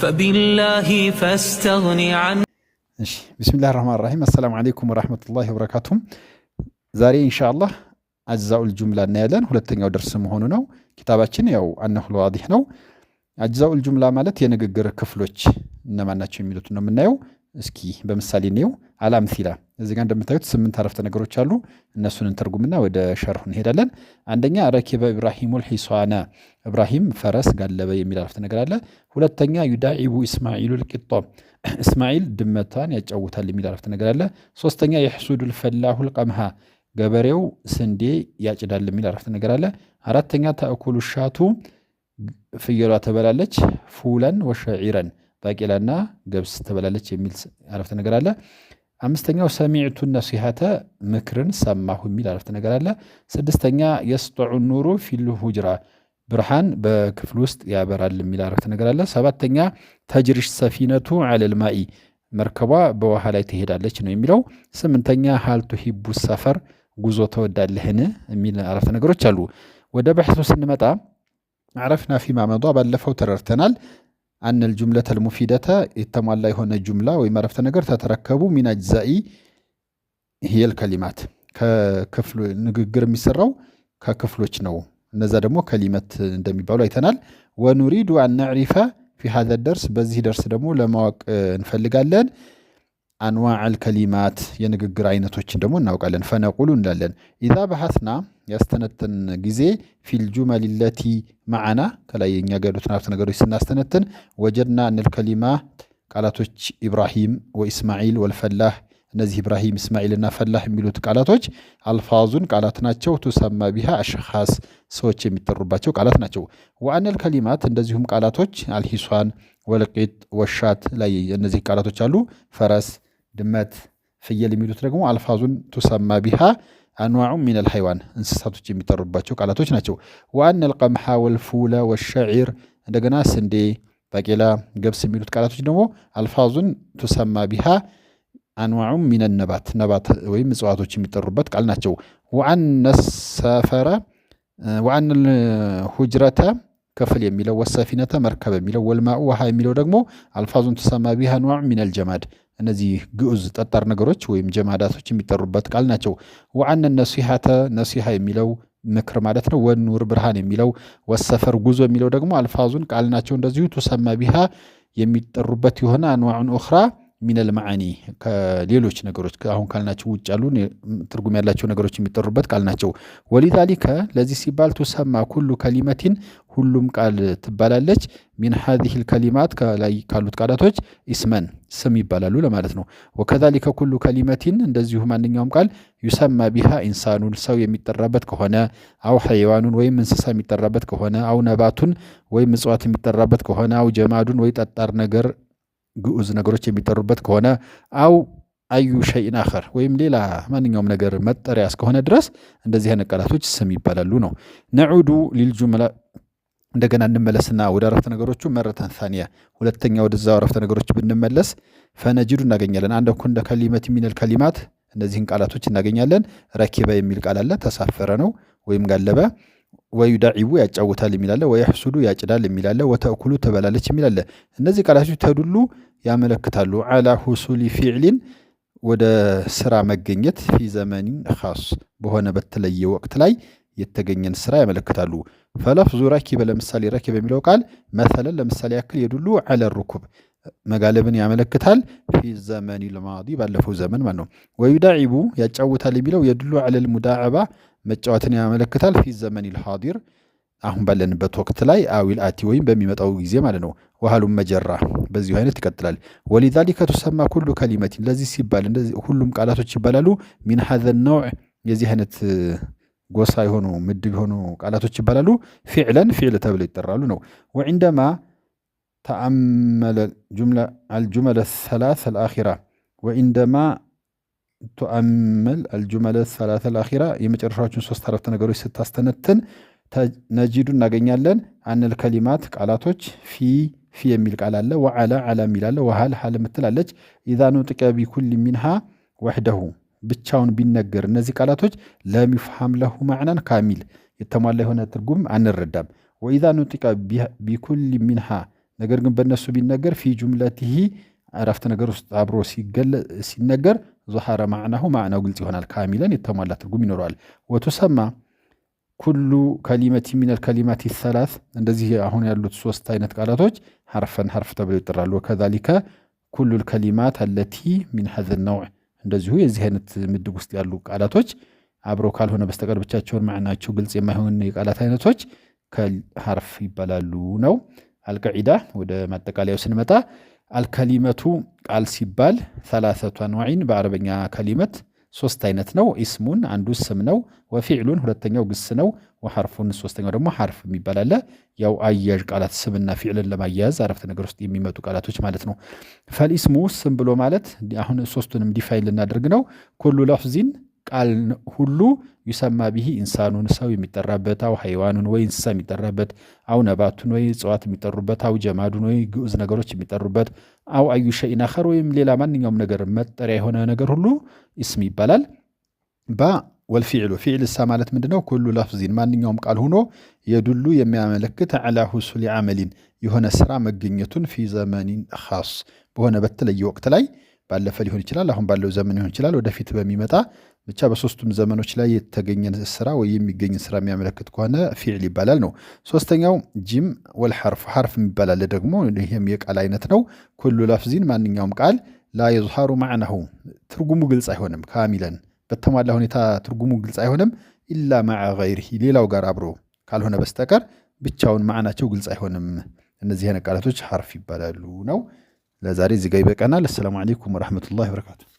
فبالله فاستغن عن እሺ بسم الله الرحمن الرحيم السلام عليكم ورحمة الله وبركاته። ዛሬ ኢንሻአላህ أجزاء الجملة እናያለን። ሁለተኛው ደርስ መሆኑ ነው። ኪታባችን ያው النحو الواضح ነው። أجزاء الجملة ማለት የንግግር ክፍሎች እነማን ናቸው የሚሉት ነው የምናየው። እስኪ በምሳሌ እንየው። الأمثلة እዚህ ጋር እንደምታዩት 8 አረፍተ ነገሮች አሉ። እነሱን እንተርጉምና ወደ ሸርሁ እንሄዳለን። አንደኛ ركب إبراهيم الحصان፣ እብራሂም ፈረስ ጋለበ የሚል አረፍተ ነገር አለ። ሁለተኛ يداعب إسماعيل القط፣ እስማዒል ድመቷን ያጫውታል የሚል አረፍተ ነገር አለ። ሶስተኛ يحصد الفلاح القمح፣ ገበሬው ስንዴ ያጭዳል የሚል አረፍተ ነገር አለ። አራተኛ تأكل الشاة፣ ፍየሏ ትበላለች፣ فولا وشعيرا፣ ባቄላና ገብስ ትበላለች የሚል አረፍተ ነገር አለ። አምስተኛው سمعت النصيحة፣ ምክርን ሰማሁ የሚል አረፍተ ነገር አለ። ስድስተኛ يسطع النور في الحجرة፣ ብርሃን በክፍል ውስጥ ያበራል የሚል አረፍተ ነገር አለ። ሰባተኛ تجري السفينة على الماء፣ መርከቧ በውሃ ላይ ትሄዳለች ነው የሚለው። ስምንተኛ هل تحب السفر፣ ጉዞ ትወዳለህን የሚል አረፍተ ነገሮች አሉ። ወደ በሕቱ ስንመጣ عرفنا فيما مضى ባለፈው ተረድተናል። أن الجملة المفيدة የተሟላ የሆነ ጁምላ ወይም አረፍተ ነገር تتركب من أجزاء هي الكلمات ከክፍሉ ንግግር የሚሰራው ከክፍሎች ነው። እነዛ ደግሞ كلمات እንደሚባሉ አይተናል። ونريد أن نعرف في هذا الدرس በዚህ ደርስ ደግሞ ለማወቅ እንፈልጋለን። أنواع الكلمات የንግግር አይነቶችን ደግሞ እናውቃለን። فنقول እንላለን إذا بحثنا ያስተነትን ጊዜ في الجمل التي معنا ከላይ የኛ ጋር ያሉትን አረፍተ ነገሮች ስናስተነትን وجدنا أن الكلمات ቃላቶች إبراهيم وإسماعيل والفلاح እነዚህ ኢብራሂም እስማዒልና ፈላህ የሚሉት ቃላቶች ألفاظ ቃላት ናቸው። تسمى بها أشخاص ሰዎች የሚጠሩባቸው ቃላት ናቸው። وأن الكلمات እንደዚሁም ቃላቶች الحصان والقط والشاة ላይ እነዚህ ቃላቶች አሉ። ፈረስ፣ ድመት፣ ፍየል የሚሉት ደግሞ ألفاظ تسمى بها أنواع من الحيوان እንስሳቶች የሚጠሩባቸው ቃላቶች ናቸው። وأن القمح والفول والشعير እንደገና ስንዴ፣ ባቄላ፣ ገብስ የሚሉት ቃላቶች ደግሞ ألفاظ تسمى بها أنواع من النبات نبات ወይም እጽዋቶች የሚጠሩበት ቃል ናቸው። وأن السفر وأن الحجرة ክፍል የሚለው والسفينة መርከብ የሚለው والماء ውሃ የሚለው ደግሞ ألفاظ تسمى بها أنواع من الجماد እነዚህ ግዑዝ ጠጣር ነገሮች ወይም ጀማዳቶች የሚጠሩበት ቃል ናቸው። وأن النصيحة نصيحة የሚለው ምክር ማለት ነው። والنور ብርሃን የሚለው والسفر ጉዞ የሚለው ደግሞ ألفاظ ቃል ናቸው። እንደዚሁ تسمى بها የሚጠሩበት የሆነ أنواع أخرى من المعاني ከሌሎች ነገሮች አሁን ካልናቸው ውጭ ያሉ ትርጉም ያላቸው ነገሮች የሚጠሩበት ቃል ናቸው። ولذلك ለዚህ ሲባል تسمى كل كلمة ሁሉም ቃል ትባላለች። من هذه الكلمات ከላይ ካሉት ቃላቶች اسما ስም ይባላሉ ለማለት ነው። وكذلك كل كلمة እንደዚሁ ማንኛውም ቃል يسمى بها إنسان ሰው የሚጠራበት ከሆነ أو حيوان ወይም እንስሳ የሚጠራበት ከሆነ أو نبات ወይም እጽዋት የሚጠራበት ከሆነ أو جماد ወይ ጠጣር ነገር ግዑዝ ነገሮች የሚጠሩበት ከሆነ أو أي شيء آخر ወይም ሌላ ማንኛውም ነገር መጠሪያ እስከሆነ ድረስ እንደዚህ አይነት ቃላቶች ስም ይባላሉ ነው። نعود للجملة እንደገና እንመለስና ወደ አረፍተ ነገሮቹ مرة ثانية ሁለተኛ ወደዛው አረፍተ ነገሮች ብንመለስ فنجد እናገኛለን። أن كل كلمة من الكلمات እነዚህን ቃላቶች እናገኛለን። ركب የሚል ቃል አለ፣ ተሳፈረ ነው ወይም ጋለበ። ويداعب ያጫውታል የሚል አለ። ويحصد ያጭዳል የሚል አለ። وتأكل ትበላለች የሚል አለ። እነዚህ ቃላቶች تدل ያመለክታሉ على حصول فعل ወደ ስራ መገኘት في زمن خاص በሆነ በተለየ ወቅት ላይ የተገኘን ስራ ያመለክታሉ። فلفظ ركب ለምሳሌ ركب የሚለው ቃል مثلا ለምሳሌ ያክል يدل على الركوب መጋለብን ያመለክታል። في الزمن الماضي ባለፈው ዘመን ማለት ነው። ويداعب ያጫውታል የሚለው يدل على المداعبة መጫወትን ያመለክታል። في الزمن الحاضر አሁን ባለንበት ወቅት ላይ أو الآتي ወይም በሚመጣው ጊዜ ማለት ነው። وهلم جرا በዚሁ አይነት ይቀጥላል። ولذلك تسمى كل كلمة ለዚህ ሲባል ሁሉም ቃላቶች ይባላሉ። من هذا النوع የዚህ አይነት ጎሳ የሆኑ ምድብ የሆኑ ቃላቶች ይባላሉ። فعلا فعل ተብለው ይጠራሉ ነው። وعندما تأمل الجمل الثلاث الأخيرة وعندما تؤمل الجمل الثلاث الأخيرة የመጨረሻዎችን ሶስት አረፍተ ነገሮች ስታስተነትን نجد እናገኛለን። أن الكلمات ቃላቶች في في የሚል ቃል አለ። وعلى على የሚል አለ። وهل هل የምትላለች። إذا نطق بكل منها وحده ብቻውን ቢነገር እነዚህ ቃላቶች لم يفهم له معنى كامل የተሟላ የሆነ ትርጉም አንረዳም። وإذا نطق بكل منها ነገር ግን በእነሱ ቢነገር في جملته አረፍተ ነገር ውስጥ አብሮ ሲነገር ظهر معناه ማዕናው ግልጽ ይሆናል። كاملا የተሟላ ትርጉም ይኖረዋል። وتسمى كل كلمة من الكلمات الثلاث እንደዚህ አሁን ያሉት ሶስት አይነት ቃላቶች حرفا ሐርፍ ተብለው ይጠራሉ። وكذلك كل الكلمات التي من هذا النوع እንደዚሁ የዚህ አይነት ምድብ ውስጥ ያሉ ቃላቶች አብረው ካልሆነ በስተቀር ብቻቸውን ማዕናቸው ግልጽ የማይሆን የቃላት አይነቶች ሐርፍ ይባላሉ ነው። القاعدة ወደ ማጠቃለያው ስንመጣ الكلمة ቃል ሲባል ثلاثة أنواع በአረበኛ كلمة ሶስት አይነት ነው። اسم አንዱ ስም ነው። وفعل ሁለተኛው ግስ ነው። وحرف ሶስተኛው ደግሞ ሐርፍ የሚባል አለ። ያው አያዥ ቃላት ስምና ፊዕልን ለማያያዝ አረፍተ ነገር ውስጥ የሚመጡ ቃላቶች ማለት ነው። فالاسم ስም ብሎ ማለት አሁን ሶስቱንም define ልናደርግ ነው። كل لفظ ቃል ሁሉ يسمى به إنسان ሰው የሚጠራበት፣ أو حيوان ወይ እንስሳ የሚጠራበት፣ أو نبات ወይ እጽዋት የሚጠሩበት፣ أو جماد ወይ ግዑዝ ነገሮች የሚጠሩበት፣ أو أي شيء آخر ወይም ሌላ ማንኛውም ነገር መጠሪያ የሆነ ነገር ሁሉ اسم ይባላል። ባ والفعل ፊዕል እሳ ማለት ምንድነው? كل لفظ ማንኛውም ቃል ሆኖ يدل የሚያመለክት على حصول عمل የሆነ ስራ መገኘቱን في زمن خاص በሆነ በተለየ ወቅት ላይ ባለፈ ሊሆን ይችላል፣ አሁን ባለው ዘመን ሊሆን ይችላል፣ ወደፊት በሚመጣ ብቻ በሶስቱም ዘመኖች ላይ የተገኘን ስራ ወይ የሚገኝን ስራ የሚያመለክት ከሆነ ፊዕል ይባላል ነው። ሶስተኛው ጂም والحرف ሐርፍ የሚባል አለ ደግሞ ይህም የቃል አይነት ነው። كل لفظ ማንኛውም ቃል لا يظهر معناه ትርጉሙ ግልጽ አይሆንም። كاملا በተሟላ ሁኔታ ትርጉሙ ግልጽ አይሆንም። إلا مع غيره ሌላው ጋር አብሮ ካልሆነ በስተቀር ብቻውን ማዕናቸው ግልጽ አይሆንም። እነዚህ አይነት ቃላቶች ሐርፍ ይባላሉ ነው። ለዛሬ እዚህ ጋር ይበቃናል። السلام عليكم ورحمة الله وبركاته።